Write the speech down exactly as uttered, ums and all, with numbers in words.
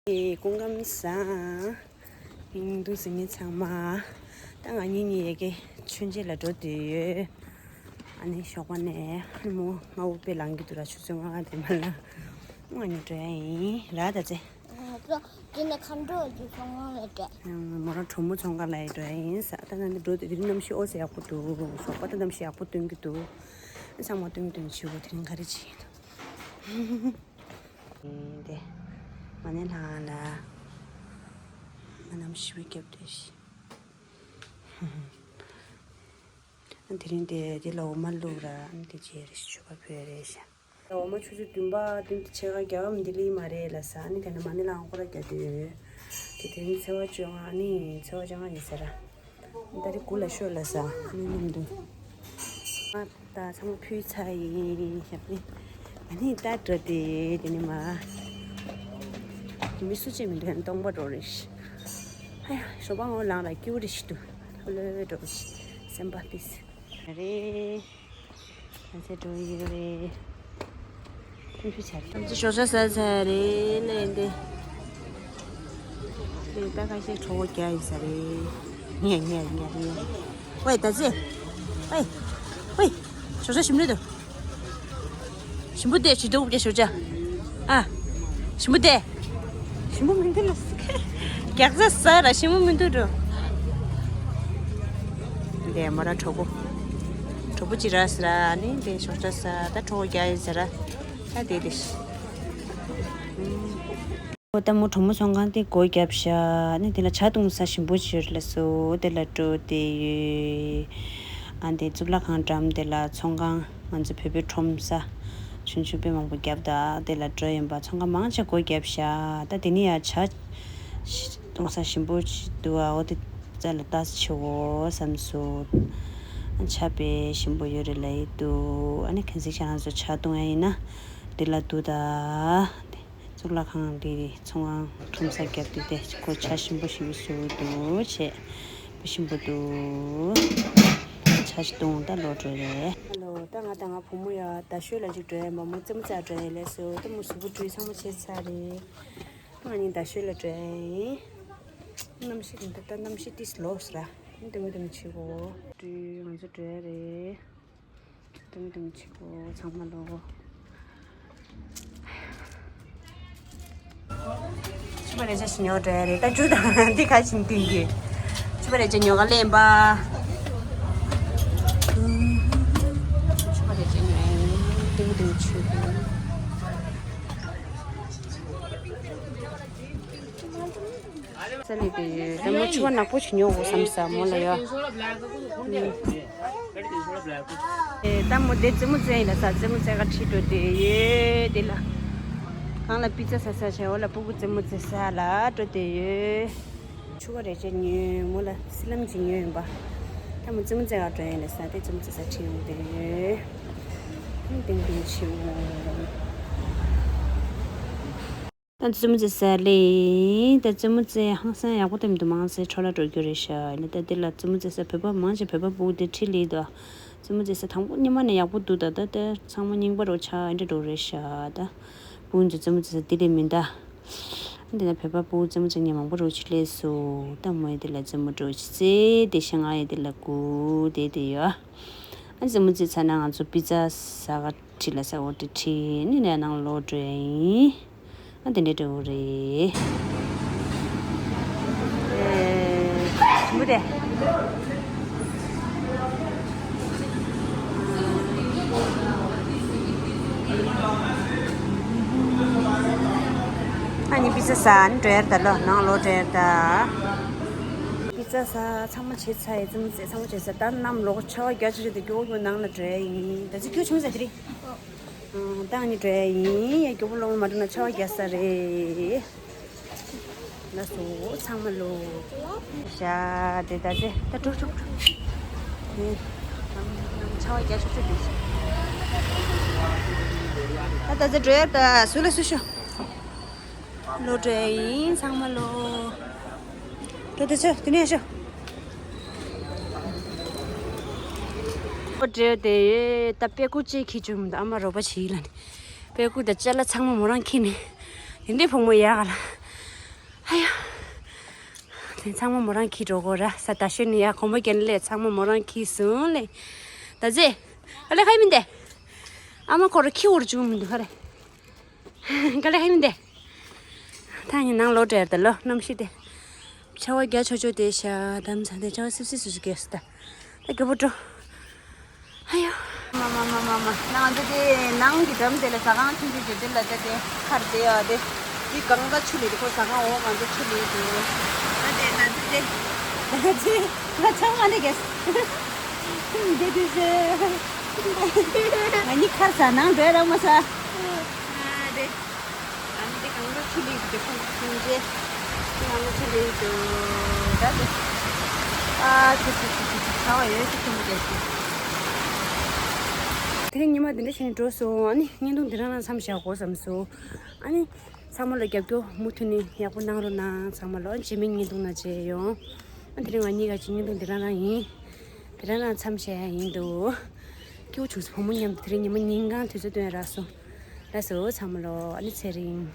ཨེ། སྐུ་ཁམས་བཟང་། ཨིན་འདུག་སེ་ངེད་ཚང་མ། ད་ང་གཉིས་གཉིས་ཡ་གི་མཆོད་མཇལ་ལ་འགྲོ་བསྡད་ཡོད། ཨ་ནི་ཞོགས་པ་ནས་ཨ་ནི་མོ་ང་འུ་པེ་ལང་གི་འདུག་ར། ཆུ་ཚོད་ལྔ་དེ་མ་ལ་ང་གཉིས་འགྲོ་ཡ་ཡིན་ར། ད་ཚེ། ཨ་ཙོ། དེ་ནས་ཁམས་འགྲོ་རྒྱུ་ཚོང་ཁང་ལ་འགྲོ། མོ་རང་གྲོགས་མོ་ཚོང་ཁང་ལ་ཡི་འགྲོ་ཡ་ཡིན་ས། ད་ནང་འགྲོ་དུས་དེ་རིང་གནམ་གཤིས་ཨོ་ཚེ་ཡག་པོ་འདུག་ཞོགས་པ་ད་གནམ་གཤིས་ཡག་པོ་སྟོན་གི་འདུག་ཚང་མ་སྟོན་གི་འདུག་བྱེད་དགོས། དེ་རིང་ག་རེ་བྱེད་ཀྱི་འདུག་ཨིན་ཏེ། མ་ཎི་ལྷ་ལ། མ་ནམ་ཞིབ་རྒྱབ་དེ་ཤི། དེ་རིང་དེ་དེ་ལ་འོ་མ་བླུགས་ར། དེ་རྗེས་རེ་ཞུ་བ་ཕོད་རེད་ཤག་འོ་མ་ཆུ་ཚོད་བདུན་པ་བདུན་དེ་ཕྱེད་ཀ་རྒྱབ་འམ་དེ་ལི་མ་རེད་ལ་ས། ཨ་ནི་དེ་ནས་མ་ཎི་ལྷ་ཁོ་ར་རྒྱབ་དེ་ཡོད། དེ་དེ་རིང་ཚེས་པ་བཅོ་ལྔ། ཨ་ནི་ཚེས་པ་བཅོ་ལྔ་ཡིན་ས་ར། ད་རེས་དགུ་ལ་ཤོད་ལ་ས། ཨ་ནི་ནམ་དུ། ད་ཚང་མ་ཕུལ་ཚར་ཡིན་ཞབས་ནི། ཨ་ནི་ད་འགྲོ་དེ་དེ་ནི་མ། མི་སུ་ཅི་མི་འདུག་སྟོང་པ་འགྲོ་རེད་ཤི། ཨ་ཡ། ཞོགས་པ་ངོ་ལངས་ལ་སྐྱིད་པོ་རེ་ཞིག་འདུག་ལོས་འགྲོ་རེ་ཤི། སེམས་པ་ཏིས། རེད། ང་ཚོ་འགྲོ་ཡི་རེད། ཐུང་ཐུང་བྱས་རེད། ང་ཚོ་ཞོགས་ཇ་ཟ་ཚར་རེད་ལས་འདི། ལས་ད་ཁ་ཤས་གྲོད་ཁོག་རྒྱགས་ཡིན་ས་རེད། ཉལ་ཉལ་ཉལ་ཉལ། ཝེ་ད་ཙི། ཝེ། ཝེ། ཞོགས་ཇ་ཞིམ་རེད་འདུག་ཞིམ་པོ་བསྡད་ཞིག་འདུག་རྒྱ་ཞོགས་ཇ། ཨ། ཞིམ་པོ་བསྡད། ཞིམ་པོ་མི་འདུག་ལ། རྒྱགས་ཟ་ཟ་ར་ཞིམ་པོ་མི་འདུག་འགྲོ། འདས་མོ་ར་གྲོགས་པོ། གྲོགས་པོ་ཅི་ར་ཟ་ར་ནི་འདས་ཞོགས་ཇ་ཟ་ད་གྲོགས་པོ་རྒྱགས་ཡིན་ཟ་ར། ད་དེ་དེ་ཤི། ཨོ་ད་མོ་གྲོགས་མོ་ཚོང་ཁང་དེ་སྒོ་བརྒྱབ་ཤག་ནི་དེ་ལ་ཇ་བཏུང་ས་ཞིམ་པོ་ཅིག་ཡོད་ལ་སོ་དེ་ལ་འགྲོ་དེ་ཡོད། ཨ་འདི་གཙུག་ལག་ཁང་འགྲམ་དེ་ལ་ཚོང་ཁང་ང་ཚོ་བོད་པའི་ཁྲོམ་ས་ཆུང་ཆུང་དཔེ་མང་པོ་བརྒྱབ་ད་དེ་ལ་འགྲོ་ཡིན་པ། ཚོང་ཁང་མང་ཆེ་སྒོ་བརྒྱབ་ཤག་ད་དེ་ནི་ཡ་ཇ་བཏུང་ས་ཞིམ་པོ་ཅིག་འདུག་ཨ་འོ་དེ་རྩ་ལ་ལྟ་ཆེ་བོ་བསམ་སོང་། ཇ་དཔེ་ཞིམ་པོ་ཡོད་རེད་ལ་ཡི་འདུག་ཨ་ནི་གན་ཟིག་ཤ་ང་ཚོ་ཇ་བཏུང་ཡ་ཡིན་ན་དེ་ལ་འདུག་ད། གཙུག་ལག་ཁང་འདི་ཚོང་ཁང་ཁྲོམ་ས་བརྒྱབ་དུས་དེ་ཁོ་ཇ་ཞིམ་པོ་ཞིག་བཟོས་འདུག་བྱས། དཔེ་ཞིམ་པོ་འདུག་ཇ་ཞིག་བཏུང་ད་ལོག་འགྲོ་རེད། ཧ་ལོ། ད་ང་དང་ང་བུ་མོ་ཡ་རྡ་ཤོད་ལ་ཅིག་འགྲོ་ཡ་མ་མོ་རྩེད་མོ་རྩེ་འགྲོ་ཡ་ལས་སོ། ད་མོ་གཟུགས་པོ་བཀྲུས་ཚང་མ་བྱས་ཚར་རེད། ང་གཉིས་རྡ་ཤོད་ལ་འགྲོ་ཡ་ཡིན། གནམ་གཤིས་འདི་ད་གནམ་གཤིས་ཏིས་ལོག་སོང་ར། ད་མོ་ད་མོ་བྱེད་གོ། བཀྲུས་ང་ཚོ་འགྲོ་ཡ་རེད། ཏུང་ཏུང་ཆེ་གོ་ཚང་མ་ལོ། ཆུ་བ་རེ་ཆ་ཞིག་ཉོ་འགྲོ་ཡ་རེད། ད་ཅུ་དང་འདི་ག་ཞིག་འདུག་གི་ཆུ་བ་རེ་ཆ་ཉོ་ག་ལེན་པ། ཆུ་བ་རེ་ཆ་ཉོ་ཡ་ཏུང་ཏུང་ཆེ་གོ། ས་ལེ་དེ་ད་མོ་ཆུ་བ་ནག་པོ་ཞིག་ཉོ་དགོས་བསམ་ས་མོ་ལ་ཡ། ཨེ་ད་མོ་དེ་རྩེད་མོ་རྩེ་ཡིན་ལ་ས་རྩེད་མོ་རྩེ་ག་ཁྲིད་འགྲོ་དེ་ཡོད་དེ་ལ། གང་ལ་པི་ཙ་ཟ་ས་བྱས་འོ་ལ་སྤུ་གུ་རྩེད་མོ་རྩེ་ས་ལ་འགྲོ་དེ་ཡོད། ཆུ་བ་རེ་ཆ་ཉོས་མོ་ལ་སི་ལམ་ཅིག་ཉོས་ཡིན་པ། ད་མོ་རྩེད་མོ་རྩེ་ག་འགྲོ་ཡིན་ལ་ས་དེ་རྩེད་མོ་རྩེ་ས་ཁྲིད་ཡོང་དེ་ཡོད། ཏིང་ཏིང་ཆེ་བོ། ད་རྩེད་མོ་རྩེ་ས་ལེ། ད་རྩེད་མོ་རྩེ་ཧང་སང་ཡག་པོ་དེ་མི་འདུག་མང་ཚེ་འཕྲོ་བརླག་འགྲོ་རྒྱུ་རེད་ཤག་ཡིན་ན་ད་འདི་ལ་རྩེད་མོ་རྩེ་ས་བོད་པ་མང་ཆེ་བོད་པ་སྤུ་གུ་དེ་ཁྲིད་ལེ་འདུག་རྩེད་མོ་རྩེ་ས་དང་པོ་སྔོན་མ་ནས་ཡག་པོ་འདུག་ད་ད་ད་ཚང་མ་རྙིང་པ་རུ་ཆགས་ཨེ་འདྲ་འགྲོ་རེད་ཤག་ད་སྤུ་གུ་ཚོ་རྩེད་མོ་རྩེ་ས་འདི་ལས་མི་འདའ། འདི་ན་བོད་པ་སྤུ་གུ་རྩེད་མོ་རྩེ་མཁན་མང་པོ་རུ་ཆགས་སླེབས་སོང་། ད་མོ་ཡི་འདི་ལ་རྩེད་མོ་འགྲོ་ཆི་རྩེ་དེ་ཤ་ང་ཡི་འདི་ལ་སྒུག་བསྡད་དེ་ཡོད། ཨ་རྩེད་མོ་རྩེ་ཚར་ན་ང་ཚོ་པི་ཙ་ཟ་ག་ཁྲིད་ལ་ས་འོ་དེ་ཁྲིད་ནི་ནས་ནང་ལོག་འགྲོ་ཡ་ཡིན། ཨ་དེ་འདྲའི་འགྲོ་གི་རེད། ཨེ། ཞིམ་པོ་དེ། ཨ་ནི་པི་ཙ་ཟ་ནི་འགྲོ་ཡ་ད་ལོ་ནང་ལོག་འགྲོ་ཡ་ད། པི་ཙ་ཟ་ཚང་མ་བྱས་ཚར་ཡ། རྩེད་མོ་རྩེ་ཚང་མ་བྱས་ཚར། ད་ནམ་ལོག་ཆར་པ་རྒྱག་ཆེ་ཆེ་དེ་སྐྱོ་སྐྱོ་ནང་ལ་འགྲོ་ཡ་ཡིན། ད་ཅི་སྐྱོ་བྱུང་ཟེར་དེ་རེད། ཨང་། ད་ནི་འགྲོ་ཡ་ཡིན། ཡ་སྐྱོ་པོ་ལོང་མ་འགྲོ་ན་ཆར་པ་རྒྱག་ས་རེད། ལགས་སོ་ཚང་མ་ལོ། ཤ་དེ་ད་དེ་ད་འགྲོ་འགྲོ་འགྲོ། ཆར་པ་རྒྱག་ཆོག་ཆོག་དེ། ད་ད་དེ་འགྲོ་ཡ་ད་སུ་ལ་སུ་ཤོག་ལོ་འགྲོ་ཡ་ཡིན་ཚང་མ་ལོ། འགྲོ་དེ་ཆོ་དེ་ནས་ཤོ། འགྲོ་དེ་ད་དཔེ་ཁུག་ཅིག་ཁྱེར་བྱུང་། ཨ་མ་རོགས་པ་བྱེད་ལ་ནི། དཔེ་ཁུག་དང་ཅ་ལག་ཚང་མ་མོ་རང་ཁྱེར་ནས། དེ་འདྲའི་བུ་མོ་ཡག་ག་ལ། ཨ་ཡ། དེ་ཚང་མ་མོ་རང་ཁྱེར་འགྲོ་དགོས་ར། ས་ད་ཤོད་ནི་ཡ་གོམ་པ་རྒྱན་ལས་ཚང་མ་མོ་རང་ཁྱེར་སོང་ལེ། ད་ཟེ། ཨ་ལེ་ཁ་ཡི་མིན་ཏེ། ཨ་མ་ཁོ་ར་ཁྱི་འོར་བཅུག་མི་འདུག་ཧ་རེ། ག་ལེ་ཁ་ཡི་མིན་ཏེ། ད་ཡིན་ནང་ལོག་འགྲོ་ཡར་ད་ལོ་གནམ་གཤིས་དེ། ཆར་པ་རྒྱག་ཆོག་ཆོག་དེ་ཤ་དམ་ཚ་དེ་ཆར་པ་སིབ་སིབ་སུ་སུ་རྒྱག་སུ་ད། ད་རྒྱལ་པོ་འགྲོ། ཨ་ཡོ། མ་མ་མ་མ་མ། ང་ཚོ་དེ་ནང་གི་འགྲམ་དེ་ལ་ཟ་ཁང་ཆུང་ཆུང་ཅིག་དེ་ལ་ད་དེ་ཁར་དེ་ཡ་དེ། དེ་གང་ཟག་ཆུ་ལི་དེ་ཁོ་ཟ་ཁང་འོག་ང་ཚོ་ཆུ་ལི་དེ། ད་དེ་ང་ཚོ་དེ། ད་དེ་ང་ཚང་མ་དེ་གས། དེ་དུས་ང་གཉིས་ཁར་ཟ་ནང་འགྲོ་ཡ་རག་མ་ས། ཨ་དེ། ཨ་ནི་དེ་གང་ལ་ཆུ་ལི་དེ་ཁོང་ཁོང་རྗེ། དེ་གང་ལ་ཆུ་ལི་དེ། ད་དེ། ཨ་ཆུ་ཆུ་ཆུ་ཆུ་ཆུ་ཚ་བ་ཡོད་ཆུ་ཆུ་མི་རྒྱག་ཤིང་། དེ་རིང་ཉི་མ་འདི་འདྲ་ཞིག་འགྲོ་སོང་། ཨ་ནི་བརྙན་ཐུང་འདི་རང་རང་མཚམས་བཞག་དགོས་བསམ་སོང་། ཨ་ནི་ཚང་མ་ལ་རྒྱབ་སྐྱོར་མུ་མཐུད་ནས་ཡག་པོ་གནང་རོགས་གནང་། ཚང་མ་ལ་རྗེས་མའི་བརྙན་ཐུང་ནང་མཇལ་ཡོང་། ཨ་དེ་རིང་ང་གཉིས་ཀ་གཅིག་བརྙན་ཐུང་འདི་རང་རང་ཡིན། དེ་རང་རང་མཚམས་བཞག་ཡ་ཡིན་འདུག་སྐྱིད་པོ་བྱུང་སོང་། བུ་མོ་མཉམ་དུ་དེ་རིང་ཉི་མ་ཉིན་གང་དུས་ཚོད་བཏོན་རག་སོང་། ལགས་སོ་ཚང་མ་ལོ། ཨ་ནི་ཚེ་རིང་།